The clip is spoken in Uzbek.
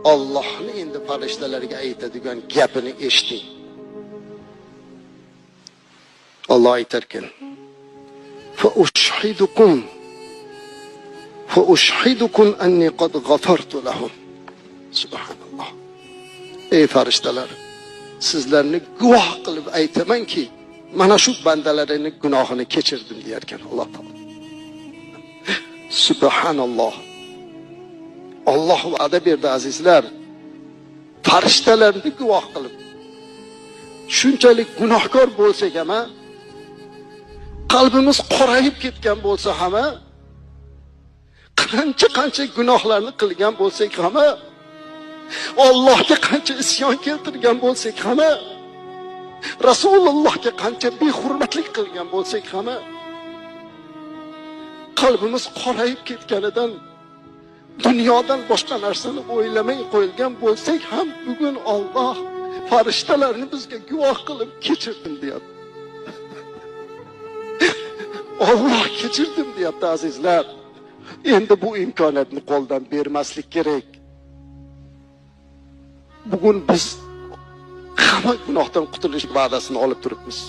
Allohni endi farishtalarga aytadigan gapini eshiting. Alloh aytarkan: "Fa ushhidukum fa ushhidukum anni qad ghafartu lahum." Subhanalloh. Ey farishtalar, sizlarni guvoh qilib aytamanki, mana shu bandalarini gunohini kechirdim deyarkan Alloh taolo. Subhanalloh. Alloh va'da berdi, azizlar. Farishtalarni guvoh qilib. Shunchalik gunohkor bo'lsak ham, qalbimiz qorayib ketgan bo'lsa ham, qancha qancha gunohlarni qilgan bo'lsak ham, Allohga qancha isyon keltirgan bo'lsak ham, Rasulullohga qancha behurmatlik qilgan bo'lsak ham, qalbimiz qorayib ketganidan dunyodan boshqa narsani o'ylamay qo'yilgan bo'lsak ham, bugun Alloh farishtalarni bizga guvoh qilib kechirdim deyapti. Alloh kechirdim deyapti, azizlar. Endi bu imkoniyatni qo'ldan bermaslik kerak. Bugun biz hamma gunohdan qutulish va'dasini olib turibmiz.